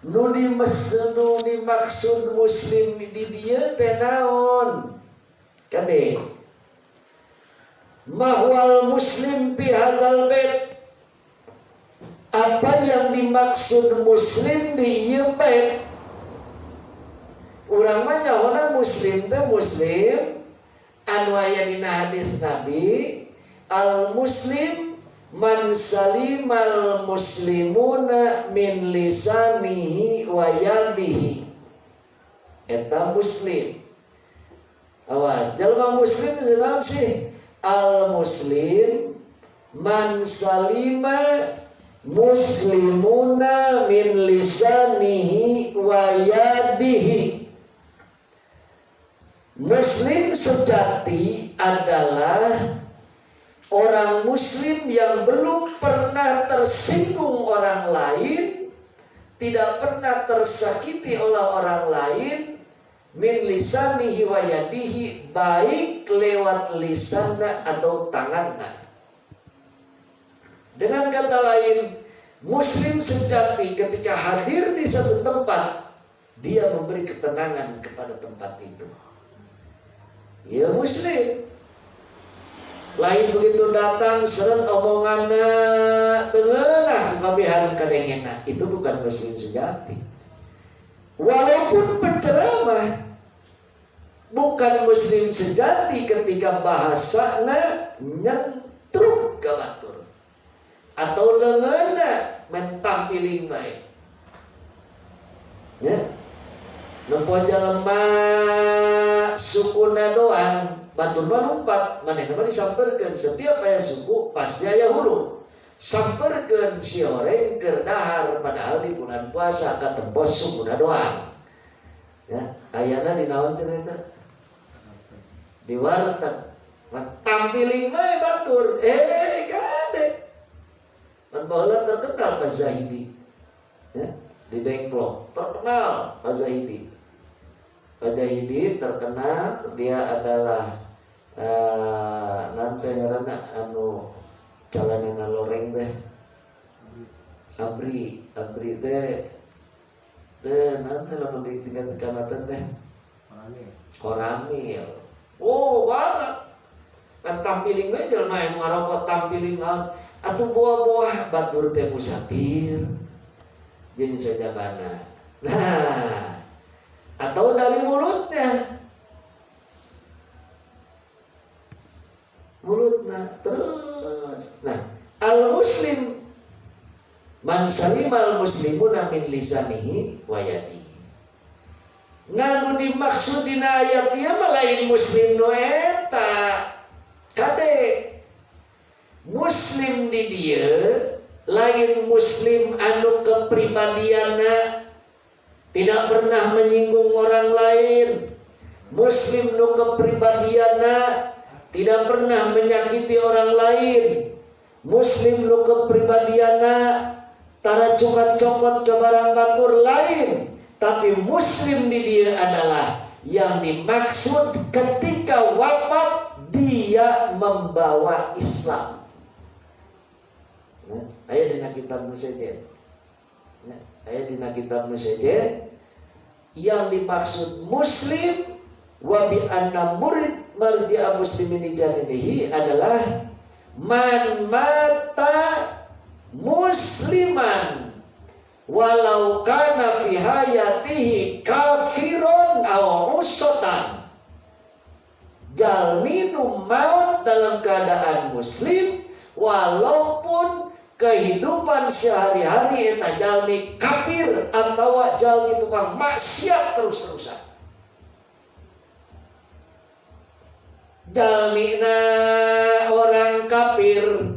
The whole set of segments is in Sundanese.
Nu dimaksud muslim di dieu teh naon? Kade mahwal muslim fi hadzal bait, apa yang dimaksud muslim di ieu bait? Urang mah nyahona muslim teh muslim anu aya dina hadis Nabi, al muslim man salimal muslimuna min lisanihi wa yadihi. Eta muslim. Awas, jelema muslim naon sih? Al muslim man salima muslimuna min lisanihi wa yadihi. Muslim sejati adalah orang muslim yang belum pernah tersinggung orang lain, tidak pernah tersakiti oleh orang lain, min lisanihi wa yadihi, baik lewat lisanna atau tanganna. Dengan kata lain, muslim sejati ketika hadir di satu tempat, dia memberi ketenangan kepada tempat itu. Ya muslim. Lain begitu datang seret omonganna tengenah kabehan kadengena, itu bukan muslim sejati. Walaupun penceramah bukan muslim sejati ketika bahasana nyentruk ka batur atau leungeunna mentampiling bae. Ya. Nempo jelema sukuna doang, batur mah lumpat, manehna mah disamperkeun. Setiap aya suku pasti aya hulu. Samperkeun si horeng keur dahar padahal di bulan puasa katempos sukuna doang. Ya, ayana di naon cenah eta? Di warteg. Tampiling mah batur, kade. Kan baheula terkenal Pak Zahidi. Ya, di Dengklok terkenal Pak Zahidi. Pak Zahidi terkenal dia adalah nanti ngaranna anu calanana loreng teh Abri, Abri teh deh nanti lamun di tingkat kecamatan teh Koramil. Oh, banget. Kan tampiling we jelema anu ngarokok tampiling naon atuh buah-buah batur teh musafir jeung sajabana. Nah, atau dari mulutnya. Mulutna terus. Nah, al muslim man salimal muslimuna min lisanihi wa yadihi. Nah, nu dimaksud dina ayat ieu mah lain muslim nu eta. Kade muslim di dieu lain muslim anu kepribadianna tidak pernah menyinggung orang lain. Muslim nu kepribadianna tidak pernah menyakiti orang lain. Muslim nu kepribadianna tara cukat cokot ke barang batur lain. Tapi muslim di dia adalah yang dimaksud ketika wafat dia membawa Islam. Nah, aya dina kitab Musejen. Nah, aya dina kitab Musejen yang dimaksud muslim wa bi anna murid marji'a muslimin janinihi adalah man mata musliman walau kana fi hayatihi kafiron aw usotan. Jalmi nu maut dalam keadaan muslim walaupun kehidupan sehari-hari eta jalmi kafir atau jalmi tukang maksiat terus-terusan. Jalmina orang kafir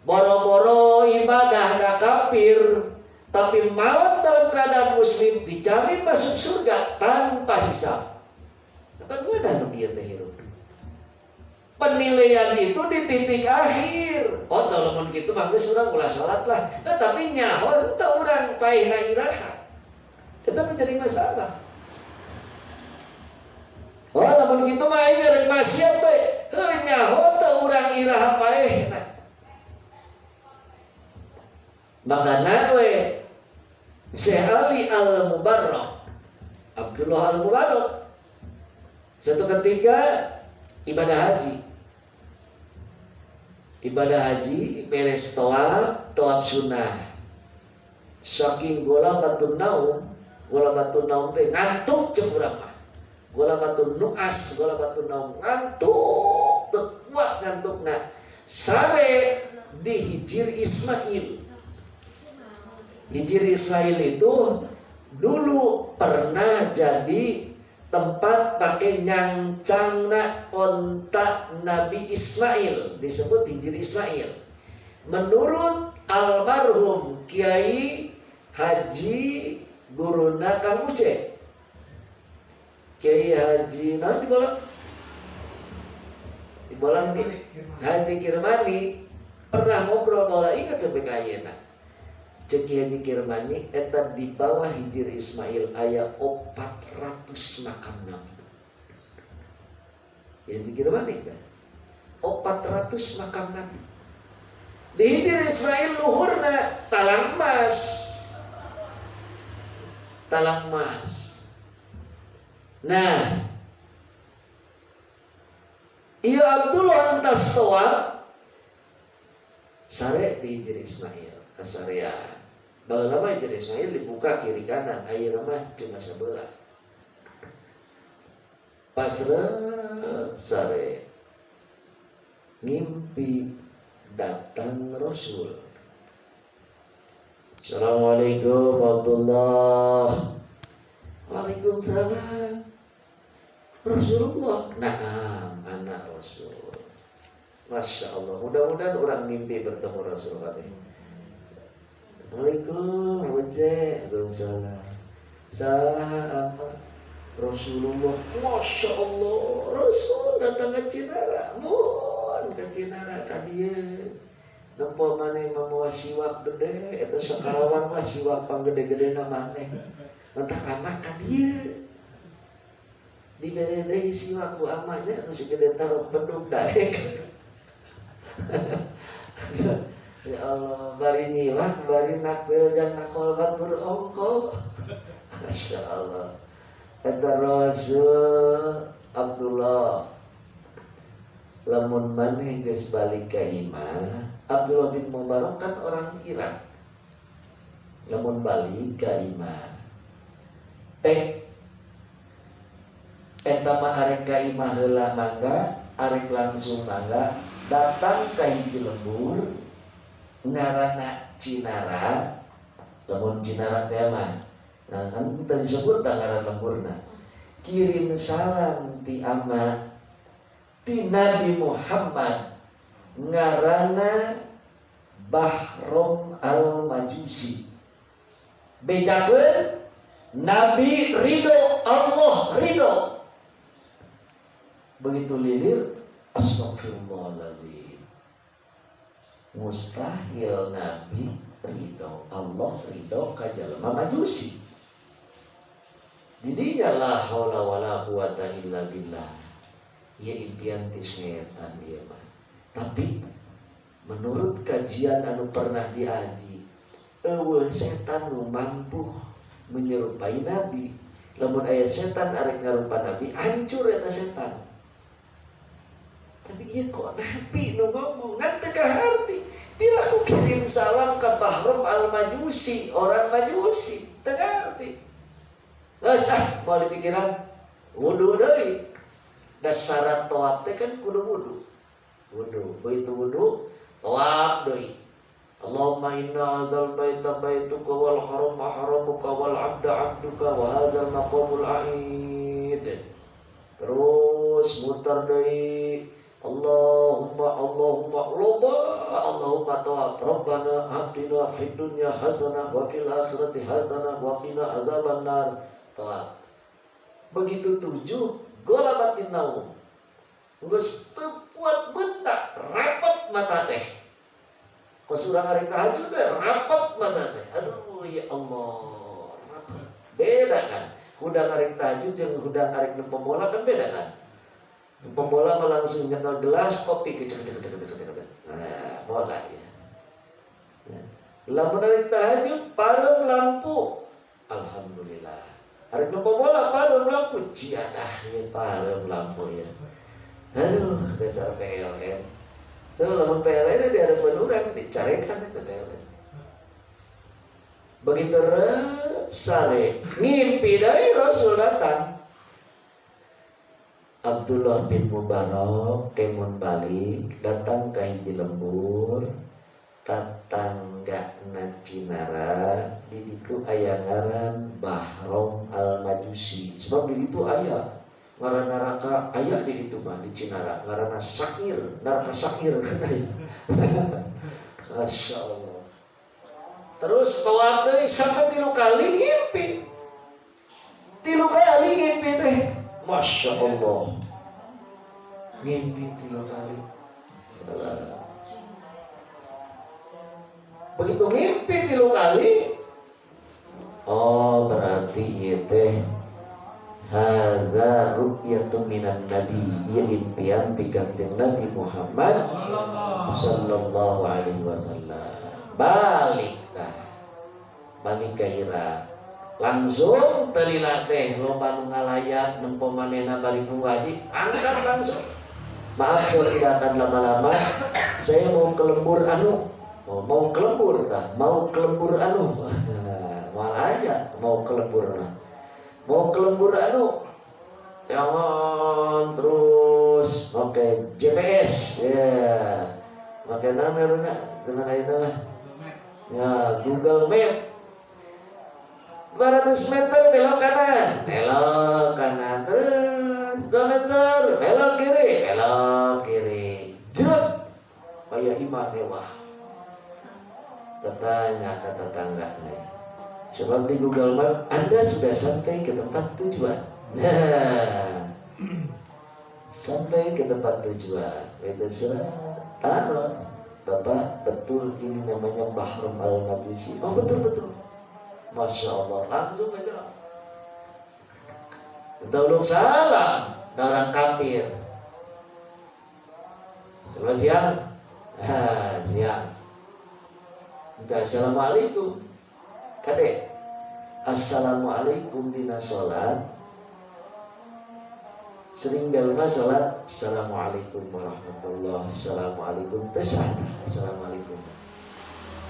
boro-boro ibadah na kafir, tapi maut dalam keadaan muslim dijamin masuk surga tanpa hisab. Kan mana nu kieu teh hirup? Penilaian itu di titik akhir. Oh, kalau mun kitu mah geus urang ulah salat lah. Nah, tapi nyaho henteu urang paehna iraha. Eta menjadi masalah. Oh, lamun kitu mah aing rek maksiat bae. Heuh nyaho teu urang iraha paehna. Makana we Syekh Ali Al-Mubarak, Abdullah Al-Mubarak, suatu ketika ibadah haji. Ibadah haji beres tawaf, tawaf sunnah. Saking غلبة النوم, غلبة النوم teh ngantuk cek urang mah. غلبة النعاس, غلبة النوم ngantuk, teu kuat ngantukna. Sare di Hijir Ismail. Hijir Ismail itu dulu pernah jadi tempat pakai nyangcangna onta Nabi Ismail, disebut Hijir Ismail. Menurut almarhum Kiai Haji guruna Kang Uce, Kiai Haji naon di Bolang, di Bolang di Haji Kirmani, pernah ngobrol bahwa ingat sampai kayena cek Haji Kirmani eta di bawah Hijir Ismail aya 400 makam Nabi. Haji Kirmani teh 400 makam Nabi di Hijir Ismail, luhurna talang emas, talang emas. Nah, iya, Abdullah entas tawaf, sare di Hijir Ismail, kasarean. Baheula mah Hijir Ismail dibuka kiri kanan, ayeuna mah cuma sebelah. Pas rep sare, ngimpi datang Rasul. "Assalamualaikum, Abdullah." "Waalaikumsalam." "Rasulullah." "نعم, أنا Rasul." Masya Allah. Mudah-mudahan orang mimpi bertemu Rasul kami. "Assalamualaikum, Uce." "Waalaikumsalam." "Saha?" "Rasulullah." Masya Allah. Rasul datang ke Cinara. Mun ke Cinara ka dieu. Nempo maneh mamawa siwak gede, eta sakarawang lah siwak panggede-gedena maneh. Matak ama ka dieu. Dibere deui siwak ku amanya nu segede taruh bedug daek. Ya Allah, bari nyiwak, bari nakbel jang nakol batur ongko. Masya Allah. Kata Rasul, "Abdullah, lamun maneh geus balik ka imah." Abdullah bin Mubarak kan orang Irak. "Lamun balik ka imah, pek eta mah arek ka imah heula mangga, arek langsung mangga, datang ka hiji lembur ngaranna Cinara." Lamun Cinara teh mah, nah kan tadi disebut ngaran lemburna. "Kirim salam ti ama, ti Nabi Muhammad, ngaranna Bahrom Al-Majusi. Bejakeun Nabi ridho, Allah ridho." Begitu lilir, astagfirullahaladzim, mustahil Nabi ridho, Allah ridho ka jalma Majusi. Didinya لا حول ولا قوة إلا بالله. Ya, impian ti setan dia mah. Tapi menurut kajian anu pernah diaji, euweuh setan nu mampu menyerupai nabi. Lamun aya setan arek ngarupa nabi, hancur eta setan. Tapi iya kok nabi nu ngomong ngan teu kaharti. Bila aku kirim salam ke Bahram Al-Majusi, orang Majusi, teu ngarti. Geus ah, moal pikiran, wudu deui. Da syarat tawaf teh kan kudu wudu. Wudu, begitu wudu, tawaf deui. اللهم إن هذا البيت بيتك والحرم حرمك والعبد عبدك وهذا المقام العهيد. Terus muter deui. اللهم اللهم loba اللهم tawaf. ربنا آتنا في الدنيا حسنة وفي الآخرة حسنة وقنا عذاب النار. Tawaf. Begitu tujuh غلبة النوم. Geus teu kuat bentak, rapat mata teh. Kos urang arek tahajud deh, rapat mata teh. Aduh ya Allah, rapat. Beda kan? Hudang arek tahajud jeung hudang arek nempo bola kan beda kan? Nempo bola mah langsung nyekel gelas kopi kecek kecek kecek kecek kecek. Nah, bola ya. Lamun arek tahajud pareum lampu. Arek nempo bola pareum lampu, ciadah ieu pareum lampu ya. Aduh, dasar PLN. Tuh lamun PLN di hadapan urang dicarekan itu PLN. Begitu rep sare, ngimpi deui Rasul datang. Abdullah bin Mubarak kemun balik datang ke hiji lembur tatangga Cinara di ditu aya ngaran Bahrom Al-Majusi. Sebab di ditu aya ngaran neraka, aya di ditu mah di Cinara ngaranna Sair, neraka Sair kan aya. Masya Allah. Terus tawaf deui sampai 3 kali ngimpi. 3 kali ngimpi teh. Masya Allah. Ngimpi 3 kali. Salah. Begitu ngimpi 3 kali, oh berarti ieu teh hadza ru'yatun minan nabi, ieu impian ti Kangjeng Nabi Muhammad sallallahu alaihi wasallam. Balik tah. Balik ka Irak. Langsung telila teh loba nu ngalayak nempo manehna balik nu wajib, angkat langsung. Maaf saya tidak akan lama-lama. Saya mau ke lembur anu. Oh, mau ke lembur dah, mau ke lembur anu. Nah, malah aja mau ke lembur mah. Mau ke lembur anu. Jangan terus pakai GPS ya. Pakai nama ngaranna teman ayeuna mah. Ya, Google Map. 200 meter belok kanan terus 2 meter belok kiri, jeruk kayak imah mewah. Tetanya kata tetangga nih, sebab di Google Map Anda sudah sampai ke tempat tujuan. Nah, sampai ke tempat tujuan, itu sudah taruh. Bapak, betul ini namanya Bahrom Al-Majusi. Oh betul betul. Masya Allah, langsung aja. Tolong salam orang kafir. Selamat siang. Ah, siang. Minta assalamualaikum. Kade. Assalamualaikum dina sholat. Sering dalma sholat. Assalamualaikum warahmatullah. Assalamualaikum. Tesah. Assalamualaikum.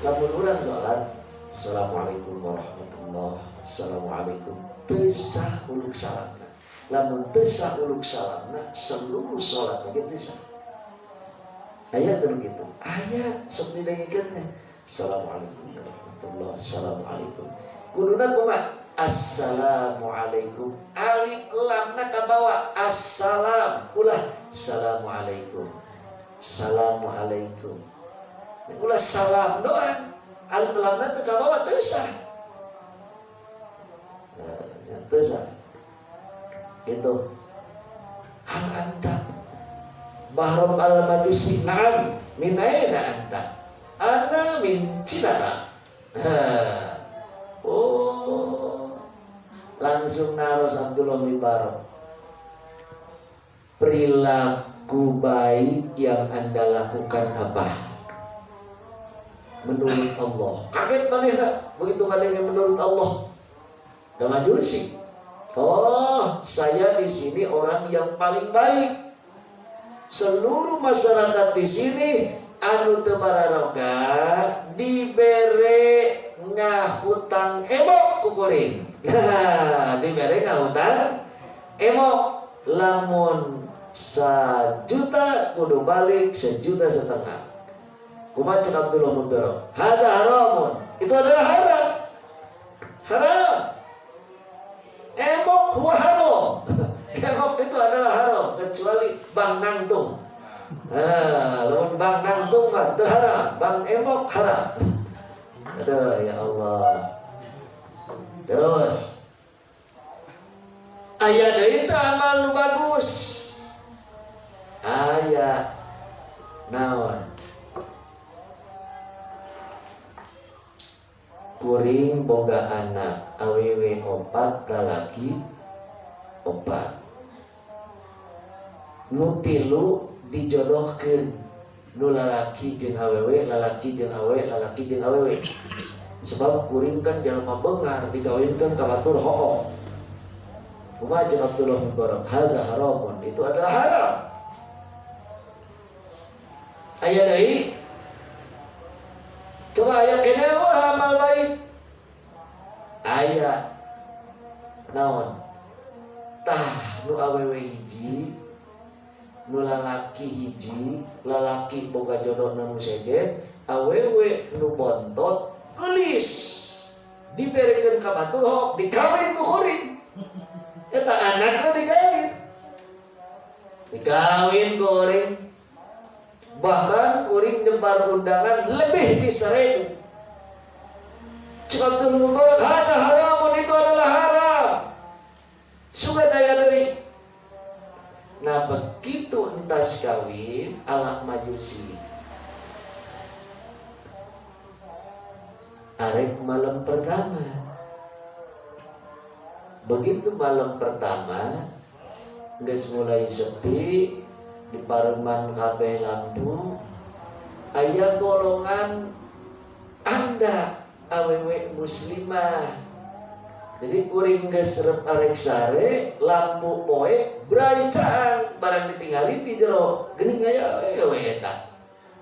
Lamun urang sholat. Assalamualaikum warahmatullah. Assalamualaikum. Tesah uluk salamna. Lamun tesah uluk salamna seluruh sholat lagi tesah. Ayat terus gitu. Ayat sok didengikeun teh. Assalamualaikum warahmatullah. Assalamualaikum. Kuduna kumaha? Assalamualaikum. Alif lamna kabawa assalam. Ulah assalamualaikum. Assalamualaikum. Ulah salam doang. Alif lamna teu kabawa teu sah. Nah, teu sah. Itu. Hal anta Bahrom Al-Majusi, na'am, min aina anta? Ana min Cinara. Nah. Oh, langsung naros Abdullah bin Mubarak. Perilaku baik yang Anda lakukan apa? Menurut Allah. Kaget manehna begitu manehna menurut Allah. Da Majusi. Oh, saya di sini orang yang paling baik. Seluruh masyarakat di sini anu teu bararoga dibere ngahutang emok ku kuring. Nah, dibere ngahutang emok lamun 1 juta kudu balik 1,5 juta. Kumaha cek Abdullah Mubarak? Hada haramun. Itu adalah haram. Haram. Emok huwa haram. Emok itu adalah haram kecuali bank nangtung. Nah, lamun bank nangtung mah teu haram, bank emok haram. Aduh ya Allah. Terus aya deui teh amal nu bagus. Aya naon? Kuring boga anak awewe 4 lalaki 4. Nu 3 dijodohkeun, nu lalaki jeung awewe, lalaki jeung awewe, lalaki jeung awewe. Sebab kuring kan jalma beunghar dikawinkeun ka batur ho'o. Kumaha jeung Abdullah bin Mubarak? Hadza haramun, itu adalah haram. Aya deui. Coba aya keneh wah amal baik. Aya naon? Tah nu awewe hiji, nu lalaki hiji, lalaki boga jodohna nu sejen, awewe nu bontot geulis. Diberekeun ka batur hok, dikawin ku kuring. Eta anakna dikawin. Dikawin kuring. Bahkan kuring nyebar undangan lebih di 1000. Cek Abdul Mubarak, hadza haramun, itu adalah haram. Sugan aya deui. Nah begitu entas kawin alak majusi. Arek malam pertama. Begitu malam pertama geus mulai sepi, di pareman kabeh lampu, aya golongan anda awewe muslimah. Jadi kuring geus rep arek sare, lampu poe brai caang, barang ditinggali di jero geuning aya awewe eta.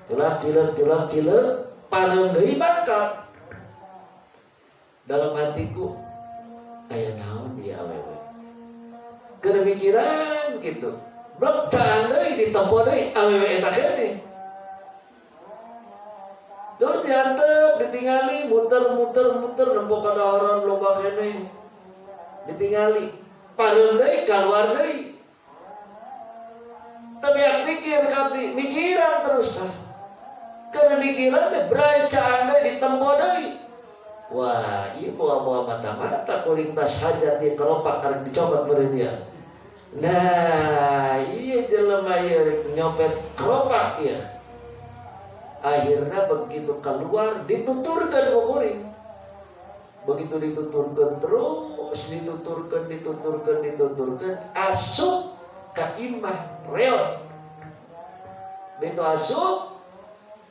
Culak cileuk culak cileuk, pareum deui mangkat. Dalam hatiku aya naon dia awewe. Keur mikiran gitu. Blek caang deui ditempo deui awewe eta keneh. Terus diantep, ditingali, muter-muter-muter nempo kadaharan loba keneh. Ditingali, pareum deui kaluar deui. Teu beak pikir kabdi, mikiran terus tah. Keur mikiran teh brai caang deui ditempo deui. Wah, ieu bawa-bawa mata-mata kuring tas hajat ieu keropak karek dicopot meureun ieu. Nah, ieu jelema ieu rek nyopet keropak ieu. Akhirnya begitu keluar dituturkan ku kuring. Begitu dituturkan terus, dituturkan, dituturkan, dituturkan, asup ka imah reot. Begitu asup,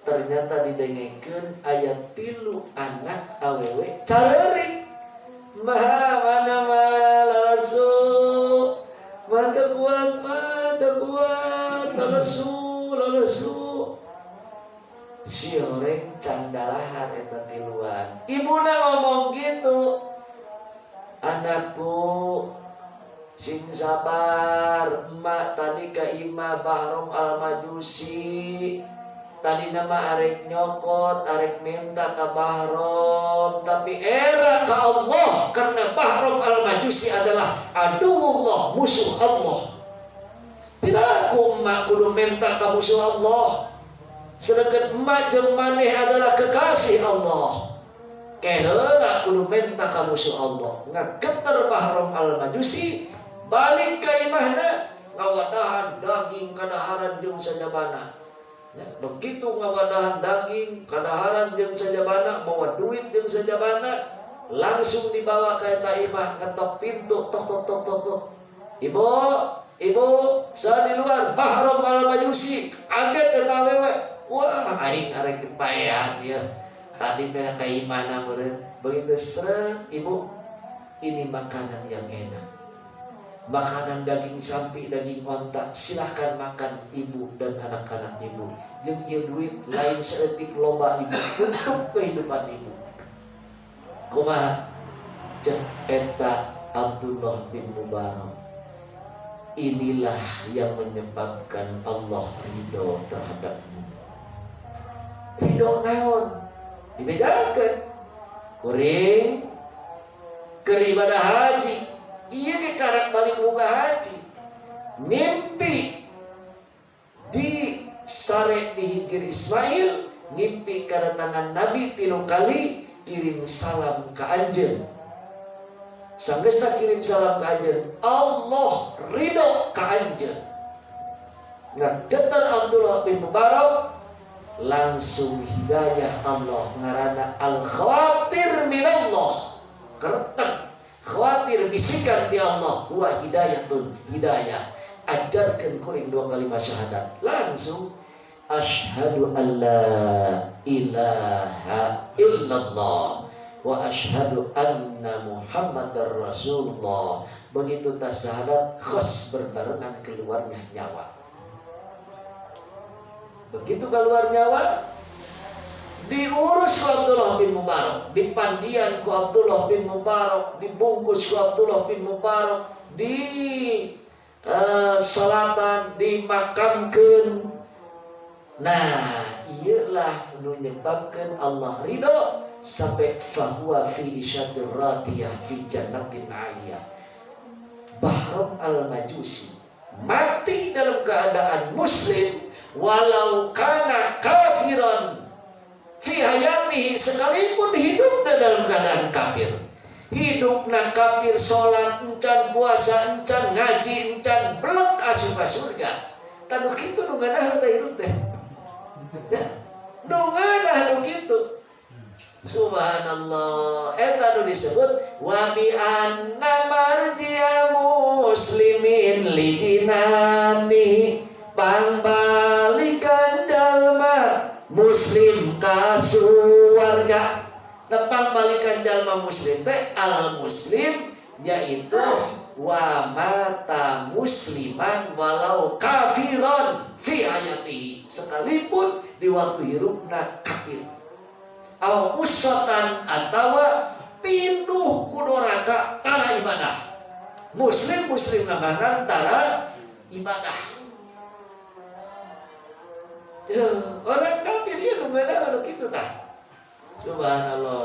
ternyata didengekeun aya 3 anak awewe careurik. Maha mana malalasu, mata kuat, mata kuat, lalasu, lalasu. Si oreng candalahar eta tiluan. Ibuna ngomong gitu, anakku sing sabar, emak tadi ka imah Bahrom Al-Majusi. Tadi nama arek nyokot, arek minta ka Bahrom, tapi era ka Allah karena Bahrom Al-Majusi adalah aduwullah, musuh Allah. Piraku emak kudu minta ka musuh Allah. Sedangkan emak jeung maneh adalah kekasih Allah. Keheula kudu minta ka musuh Allah. Ngageter Bahrom Al-Majusi balik ka imahna ngawadahan daging kadaharan jeung sajabana. Ya, begitu ngawadahan daging kadaharan jeung sajabana, bawa duit jeung sajabana, langsung dibawa ka eta imah, ngetok pintu, tok tok tok tok tok. Ibu, ibu, saya di luar Bahrom Al-Majusi, kaget eta awewe. Wah, aing arek dipaean ya. Tadi mah ka imahna meureun. Begitu seret, ibu, ini makanan yang enak. Makanan daging sapi, daging onta, silahkan makan ibu dan anak-anak ibu. Jeung ieu duit lain saeutik loba ibu untuk kehidupan ibu. Kumaha? Cek eta Abdullah bin Mubarak. Inilah yang menyebabkan Allah ridho terhadapmu. Ridho naon? Dibedakan. Kuring keur ibadah haji. Ieu ge karak balik muka haji. Mimpi di sare di Hijir Ismail, ngimpi kedatangan Nabi 3 kali, kirim salam ka anjeun. Sanggeusna kirim salam ka anjeun, Allah ridho ka anjeun. Ngageter Abdullah bin Mubarak langsung hidayah Allah ngarana al khawatir minallah. Kereteg khawatir bisikan di Allah wa hidayatun hidayah. Ajarkan kuring 2 kalimat syahadat. Langsung asyhadu alla ilaha illallah Wa asyhadu anna Muhammadar Rasulullah. Begitu tasyahadat, khos berbarengan keluarnya nyawa. Begitu keluar nyawa, diurus ku Abdullah bin Mubarak, dipandian ku Abdullah bin Mubarak, dibungkus ku Abdullah bin Mubarak, di salatan, dimakamkan. Nah, iyalah nu nyebabkan Allah ridho sampai fahuwa fi isyatir radiyah fi jannatin aliyah. Bahram al-Majusi mati dalam keadaan muslim, walau kana kafiran fi hayatihi, sekalipun hidup dalam keadaan kafir. Hidup na kafir, salat encan, puasa encan, ngaji encan, belek asup ka surga. Tah, nu kitu nu ngeunah teh hidup teh ya. Nu ngeunah nu kitu. Subhanallah, eta nu disebut wa bi anna marji'a muslimin li jinani, pangbalikan jalma muslim ka suwarga. Nah, pangbalikan jalma muslim teh al muslim yaitu wa mata musliman walau kafiron fi hayatihi, sekalipun di waktu hirupna kafir, aw usatan atawa pinuh ku doraka, tara ibadah. Muslim muslim namangan tara ibadah ya, orang kafir ya nu ngeunah anu kitu tah. Subhanallah.